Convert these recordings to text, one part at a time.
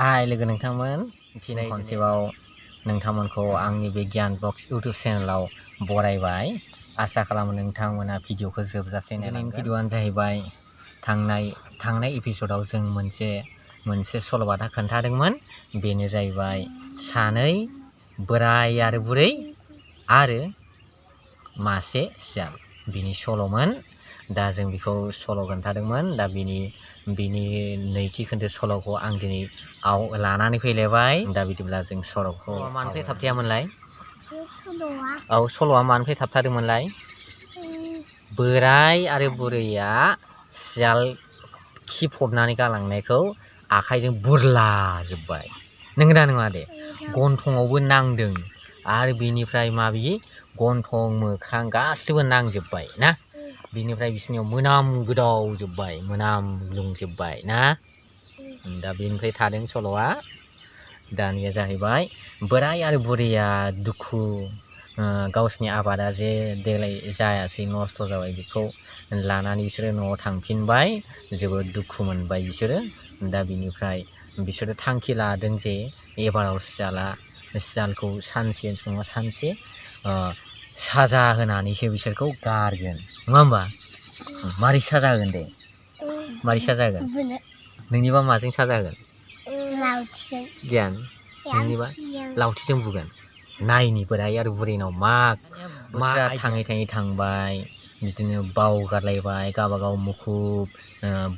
Hai लोगो नोंथांमोन फिन खनसेबाव नोंथांमोनखौ आंनि बे गियान बक्स इउट्युब चेनेलाव बरायबाय आसा खालामो नोंथांमोना भिडिअखौ जोबजासे नायनांगोन। भिडिअआनो जाहैबाय थांनाय एपिसोडआव जों मोनसे सल'बाथा खोन्थादोंमोन। बेनो जाहैबाय सानै बोराय आरो बुरै आरो मासे सियाल बिनि सल'मोन। दा जों बेखौ सल' खोन्थादोंमोन। दा बिनि नैथि खोन्दो सल'खौ आं दिनै लानानै फैलायबाय। दा बिदिब्ला जों सल'खौ मानिफ्राय थाबथायामोनलाय? औ सल'आ मानिफ्राय थाबथादोंमोनलाय? बोराय आरो बुरैया सियाल खि फबनानै गालांनायखौ आखाइजों बुरलाजोब्बाय। नंगौना नङा दे? गन्थङावबो नांदों आरो बिनिफ्राय माबि गन्थं मोखां गासिबो नांजोब्बाय ना। बिनिफ्राय बिसोरनियाव मोनामग्लुंजोब्बाय ना। दा बेनिफ्राय थादों सल'आ। दानिया जाहैबाय बोराय आरो बुरैया दुखु गावसिनि आबादा जे देग्लाय जायासै नस्थ' जाबाय बेखौ लानानै बिसोरो न'आव थांफिनबाय। जोबोद दुखु मोनबाय बिसोरो। दा बिनिफ्राय बिसोरो थांखि लादों जे एबाराव सियालखौ सानसे नङा सानसे साजा होनानैसो बिसोरखौ गारगोन नङा होमबा? मारै साजा होगोन दे? मारै साजा होगोन? नोंनिबा माजों साजा होगोन? लावथिजों। गियान नोंनिबा लावथिजों बुगोन। नायनि बोराय आरो बुरैनाव मा थाङै थांबाय बिदिनो बावगारलायबाय गावबागाव मुखुब।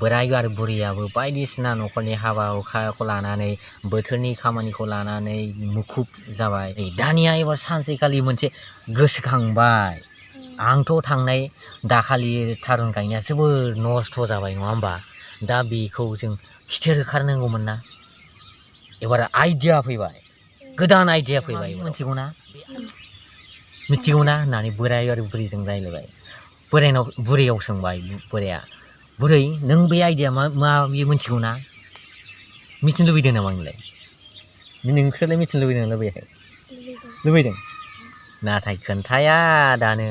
बोराय आरो बुरैयाबो बायदिसिना न'खरनि हाबा हुखाखौ लानानै बोथोरनि खामानिखौ लानानै मुखुब जाबाय। दानिया एबार सानसेखालि मोनसे गोसोखांबाय। आंथ' दाखालि थारुन गायनाया जोबोर नस्थ' जाबाय नङा होमबा? दा बेखौ जों खिथेर होखारनांगौमोन ना। एबार आइडिया फैबाय, गोदान आइडिया फैबाय। मिथिगौ ना होननानै बोराय आरो बुरैजों रायज्लायबाय। बुरैयाव सोंबाय बोराया, बुरै नों बे आइडिया मा बियो मिथिगौ ना? मिथिनो लुबैदों नामा नोंलाय? नोंसोरलाय मिथिनो लुबैदों ना लुबैयाखै? लुबैदों। नाथाय खोन्थाया दानो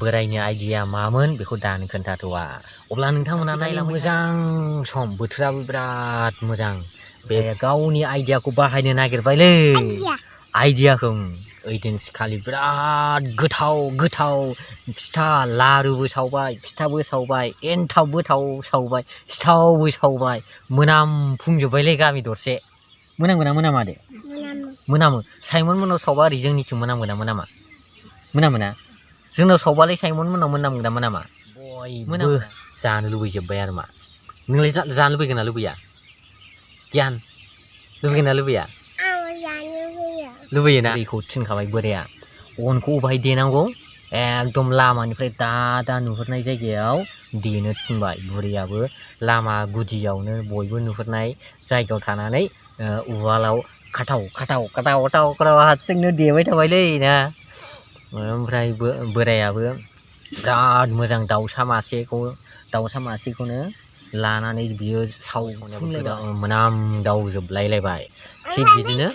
बोरायनि आइडिया मामोन बेखौ दानो खोन्थाथ'वा। अब्ला नोंथांमोना नायला मोजां सम, बोथोराबो बिराद मोजां। बे गावनि आइडियाखौ बाहायनो नागिरबायलै। आइडियाखौ ओइदिनखालि बिराद गोथाव फिथा लारुबो सावबाय, फिथाबो सावबाय, एन्थाबबो सावबाय, सिथावबो सावबाय। मोनामफुंजोब्बायलै गामि दरसे। मोनामगोना मोनामा दे? मोनामो। साइमन मोननाव सावबा ओरै जोंनिथिं मोनामगोना मोनामा? मोनामोना? जोंनाव सावबालाय साइमन मोननाव मोनामगोना मोनामा? बयबो जानो लुबैजोब्बाय आरो मा। नोंलाय जानो लुबैगोन ना लुबैया? गियान लुबैगोन ना लुबैया? लुबैयोना? दैखौ थिनखाबाय बोराया। अनखौ अबेहाय देनांगौ? एकदम लामानिफ्राय दा नुहुरनाय जायगायाव देनो थिनबाय। बुरैयाबो लामा गुदियावनो बयबो नुहुरनाय जायगायाव थानानै उवालाव खाथाव हारसिंनो देबाय थाबायलै ना। ओमफ्राय बोरायाबो बिराद मोजां दाउसा मासेखौनो लानानै बियो मोनामदावजोबलायबाय। थिग बिदिनो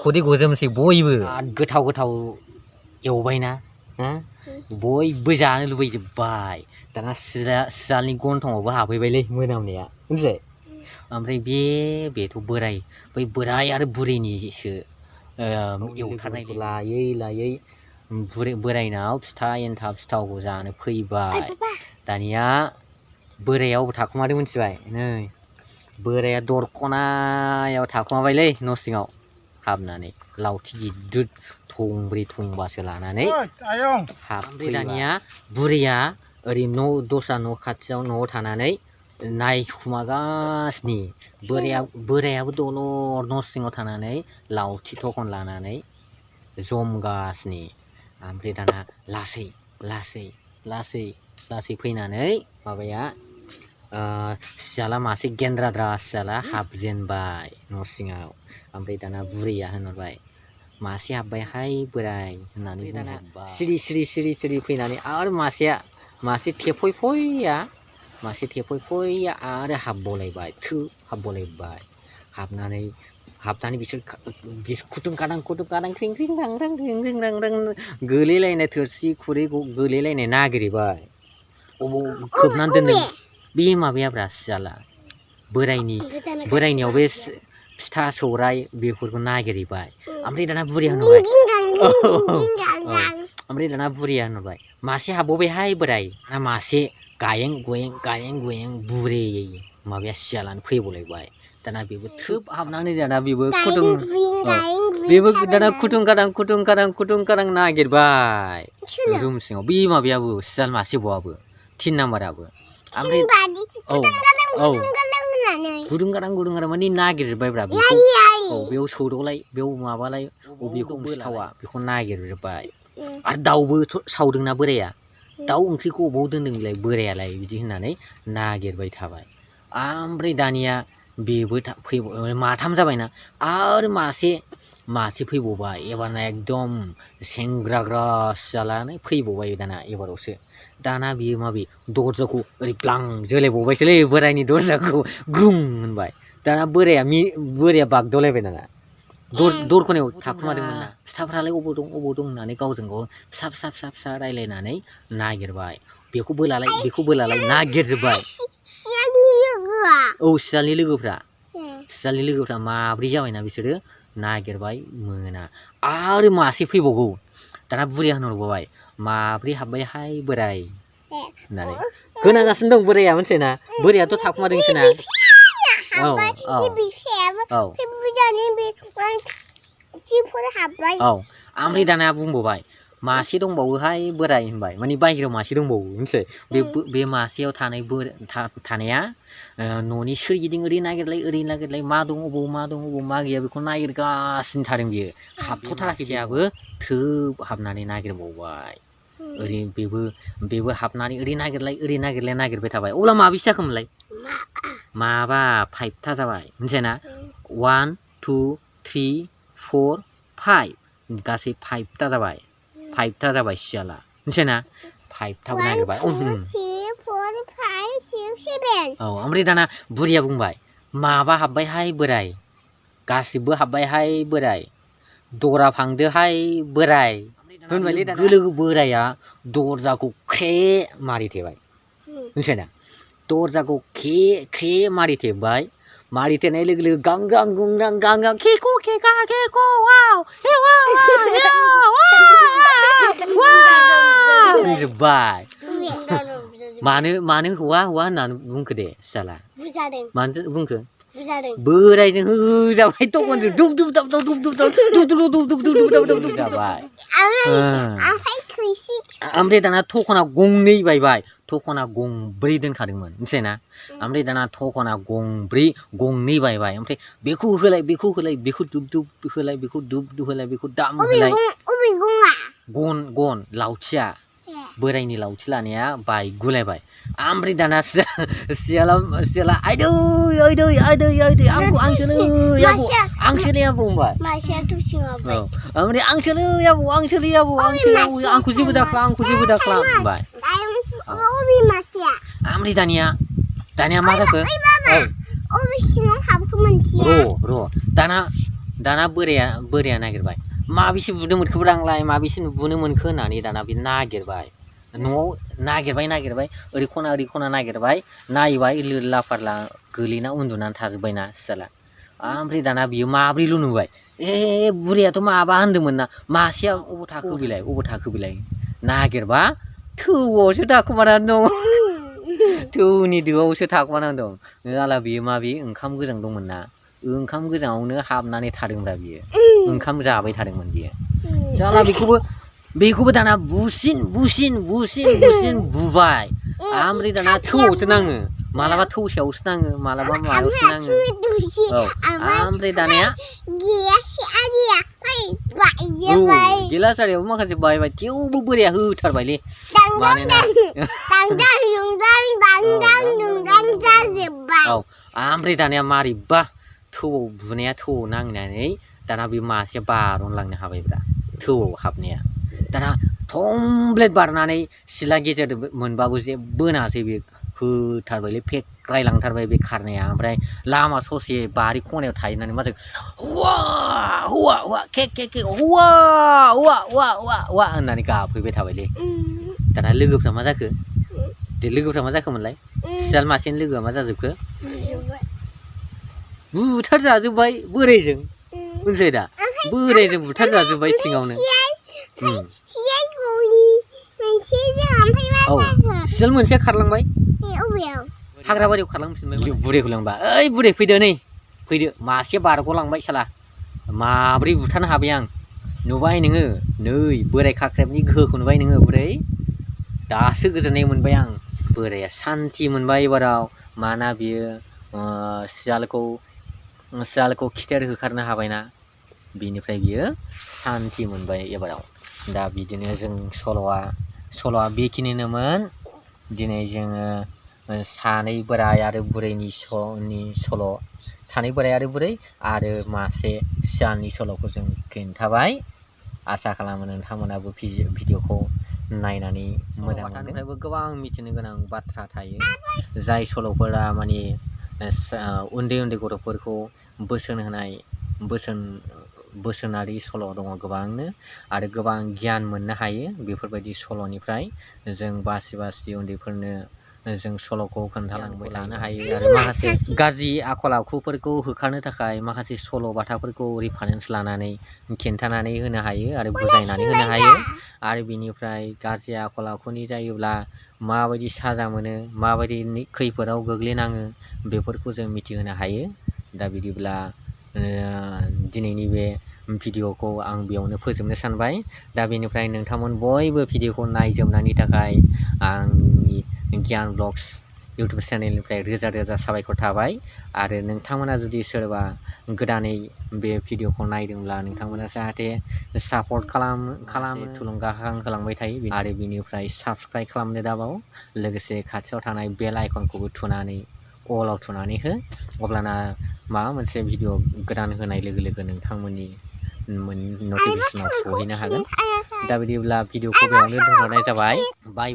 खदै गजोबनोसै बयबो। गोथाव एवबायना बयबो जानो लुबैजोब्बाय। दाना सियालनि गन्थङावबो हाबहैबायलै मोनामनाया, मिथिबाय? ओमफ्राय बेथ' बै बोराय आरो बुरैनिसो एवथारनाय। लायै बोरायनाव फिथा एन्थाब सिथावखौ जानो फैबाय। दानिया बोराया अबाव थाखुमादों मिथिबाय? नै बोराया दरखनायाव थाखुमाबायलै न' सिङाव हाबनानै लावथि गिदिर थंब्रै थंबासो लानानै हाबफैबाय। दानिया बुरैया ओरै दस्रा न' खाथियाव न'आव थानानै नायखुमागासिनो। बोरायाबो दलर न' सिङाव थानानै लावथि थखन लानानै जमगासिनो। ओमफ्राय दाना लासै फैनानै माबाया सियाला मासे गेन्द्राद्रा सियाला हाबजेनबाय न' सिङाव। ओमफ्राय दाना बुरैया होनहरबाय, मासे हाबबायहाय बोराय होननानै बुंहरबाय। सिरि फैनानै आरो मासे थेफयफयया आरो हाबबावलायबाय। हाबनानै बिसोर खुथुम खादां ख्रिं ख्रिं दां गोलैलायनाय, थोरसि खुरै गोलैलायनाय नागिरबाय। अबाव खोबनानै दोनदों बे माबायाब्रा सियाला। बोरायनियाव बे फिथा सौराय बेफोरखौ नागिरहैबाय ओमफ्राय दाना बुरिया होनबाय ओमफ्राय दाना बुरिया होनबाय मासे हाबबावबायहाय बोराय ना मासे गायें गुयें बुरे माबाया सियालानो फैबावलायबाय दाना बेबो थ्रोब हाबनानै दाना बेबो दाना खुथुं खादां नागिरबाय रुम सिङाव बे माबायाबो सियाल मासे बावाबो 3 नाम्बाराबो ओमफ्राय गुदुं गादां माने नागिरजोब्बायब्रा बेखौ बेयाव सौदावलाय बेयाव माबालाय बेखौ सिथावा बेखौ नागिरजोब्बाय आरो दाउबो सावदोंना बोराया दाउ ओंख्रिखौ अबाव दोनदोंलाय बोरायालाय बिदि होननानै नागिरबाय थाबाय ओमफ्राय दानिया बेबो माथाम जाबायना आरो मासे फैबावबाय एबारना एकदम सेंग्राग्रा सियालानो फैबावबाय दाना एबारावसो दाना बियो माबे दरजाखौ ओरै ग्लां जोलायबावबायसोलै बोरायनि दरजाखौ ग्रुं होनबाय दाना बोराया बागदावलायबाय दाना दर खनायाव थाखुमादोंमोन ना फिथाफ्रालाय अबाव दं होननानै गावजों गाव फिसा रायलायनानै नागिरबाय बेखौ बोलालाय नागिरजोब्बाय सियालनि लोगोफ्रा माब्रै जाबायना बिसोरो नागिरबाय मोना आरो मासे फैबावगौ दाना बुरिया होनहरबाय माब्रै हाबबायहाय बोराय होननानै खोनागासिनो दं बोराया मोनथियोना बोरायाथ' थाखुमादोंसोना ओमफ्राय दाना बुंबावबाय मासे दंबावोहाय बोराय होनबाय माने बाहेरायाव मासे दंबावो मिथिबाय बे मासेयाव थानाया न'नि सोरगिदिं ओरै नागिरलाय मा दं अबाव मा गैया बेखौ नागिरगासिनो थादों बियो हाबथ'थाराखै बेयाबो थ्रोब हाबनानै नागिरबावबाय ओरै बेबो हाबनानै ओरै नागिरबाय थाबाय अब्ला माबेसे जाखोमोनलाय माबा 5था जाबाय मिथिबायना 1 2 3 4 5 गासै 5था जाबाय सियाला मिथिबायना 5थाबो नागिरबाय ओमफ्राय दाना बुरिया बुंबाय माबा हाबबायहाय बोराय गासिबो हाबबायहाय बोराय दरा फांदोहाय बोराय होनबायलै दाना लोगो बोराया दरजाखौ ख्रे मारिथेबाय मिथिबायना दरजाखौ ख्रे मारिथेबाय मारिथेनाय लोगो गां खेको वाव होनजोब्बाय मानो हौवा होननानै बुंखो दे सियाला मानो बुंखो बोरायजों होजाबाय तखनजों दुब जाबाय ओमफ्राय दाना थखना गंनै बायबाय थखना गंब्रै दोनखादोंमोन मिथिबायना ओमफ्राय दाना थखना गंनै बायबाय ओमफ्राय बेखौ होलाय बेखौ दुब होलाय बेखौ दुब होलाय बेखौ दाम होलाय गन लावथिया बोरायनि लावथि लानाया बायगुलायबाय ओमफ्राय दाना सियाला आइदै आंसोलै आबौ होनबाय ओमफ्राय आंसोलै आबौ आंखौ जेबो दाख्ला होनबाय ओमफ्राय दानिया मा जाखो दाना बोराया नागिरबाय माबेसे बुनो मोनखोब्रा आंलाय माबेसे बुनो मोनखो होननानै दाना बे नागिरबाय न'आव नागिरबाय ओरै खना नागिरबाय नायबाय लोरला फारला गोलैना उन्दुनानै थाजोब्बायना सियाला ओमफ्राय दाना बियो माब्रैल' नुबाय बुरियाथ' माबा होनदोंमोन ना मासेया अबाव थाखो बिलाय नागिरबा थौआवसो थाखुमानानै दं थौनि दोआवसो थाखुमानानै दं आला बियो माबे ओंखाम गोजां दंमोन ना ओंखाम गोजाङावनो हाबनानै थादोंब्रा बियो ओंखाम जाबाय थादोंमोन बियो जाला बेखौबो दाना बुसिन बुबाय ओमफ्राय दाना थौआवसो नाङो मालाबा थौसेयावसो नाङो मालाबा मायावसो नाङो ओमफ्राय दानिया गिलास आरियाबो माखासे बायबाय थेवबो बोराया होथारबायलै मानोना ओमफ्राय दानिया मारैबा थौआव बुनाया थौआव नांनानै दाना बे मासेया बारनलांनो हाबायब्रा थौआव हाबनाया दाना थमब्लेट बारनानै सिला गेजेर मोनबाबो जेबो नाङासै बे होथारबायलै फेक्रायलांथारबाय बे खारनाया ओमफ्राय लामा ससे बारि खनायाव थाहैनानै मा जाखो हौवा के हौवा होननानै गाबफैबाय थाबायलै दाना लोगोफ्रा मा जाखोमोनलाय सियाल मासेनि लोगोआ मा जाजोबखो बुथारजाजोब्बाय बोरायजों मिथिबाय दा बोरायजों बुथारजाजोब्बाय सिङावनो औ सियाल मोनसेया खारलांबाय हाग्रा बारियाव खारलांफिनबाय बुरैखौ लांबा ओइ बुरै फैदो नै फैदो मासे बारग'लांबाय साला माब्रै बुथारनो हाबाय आं नुबाय नोङो नै बोराय खाख्रेबनि गोहोखौ नुबाय नोङो बुरै दासो गोजोननाय मोनबाय आं बोराया सान्थि मोनबाय एबाराव माना बियो सियालखौ खिथेर होखारनो हाबायना बिनिफ्राय बियो सान्थि मोनबाय एबाराव दा बिदिनो जों सल'आ बेखिनिनोमोन दिनै जोङो सानै बोराय आरो बुरैनि सल' सानै बोराय आरो बुरै आरो मासे सियालनि सल'खौ जों खिन्थाबाय आसा खालामो नोंथांमोनाबो भिडिअखौ नायनानै मोजां मोनदों गोबां मिथिनो गोनां बाथ्रा थायो जाय सल'फोरा माने उन्दै गथ'फोरखौ बोसोन होनाय बोसोनारि सल' दङ गोबांनो आरो गोबां गियान मोननो हायो बेफोरबायदि सल'निफ्राय जों बासि उन्दैफोरनो जों सल'खौ खोन्थालांबाय थानो हायो आरो माखासे गाज्रि आखल आखुफोरखौ होखारनो थाखाय माखासे सल' बाथाफोरखौ रेफारेन्स लानानै खिन्थानानै होनो हायो आरो बुजायनानै होनो हायो आरो बिनिफ्राय गाज्रि आखल आखुनि जायोब्ला माबायदि साजा मोनो माबायदि खैफोदाव गोग्लैनाङो बेफोरखौ जों मिथिहोनो हायो दा बिदिब्ला दिनैनि बे भिडिअखौ आं बेयावनो फोजोबनो सानबाय दा बेनिफ्राय नोंथांमोन बयबो भिडिअखौ नायजोबनायनि थाखाय आंनि गियान ब्लग्स इउटुब चेनेलनिफ्राय रोजा साबायखर थाबाय आरो नोंथांमोना जुदि सोरबा गोदानै बे भिडिअखौ नायदोंब्ला नोंथांमोना जाहाथे सापर्ट खालामो थुलुंगाखां होलांबाय थायो आरो बिनिफ्राय साबस्क्राइब खालामनो दाबाव लोगोसे खाथियाव थानाय बेल आइकनखौबो थुनानै अलाव थुनानै हो अब्लाना माबा मोनसे भिडिअ गोदान होनाय लोगो नोंथांमोननि नटिफिकेसनाव सहैनो हागोन दा बिदिब्ला भिडिअखौ बेयावनो दोनथ'नाय जाबाय बाय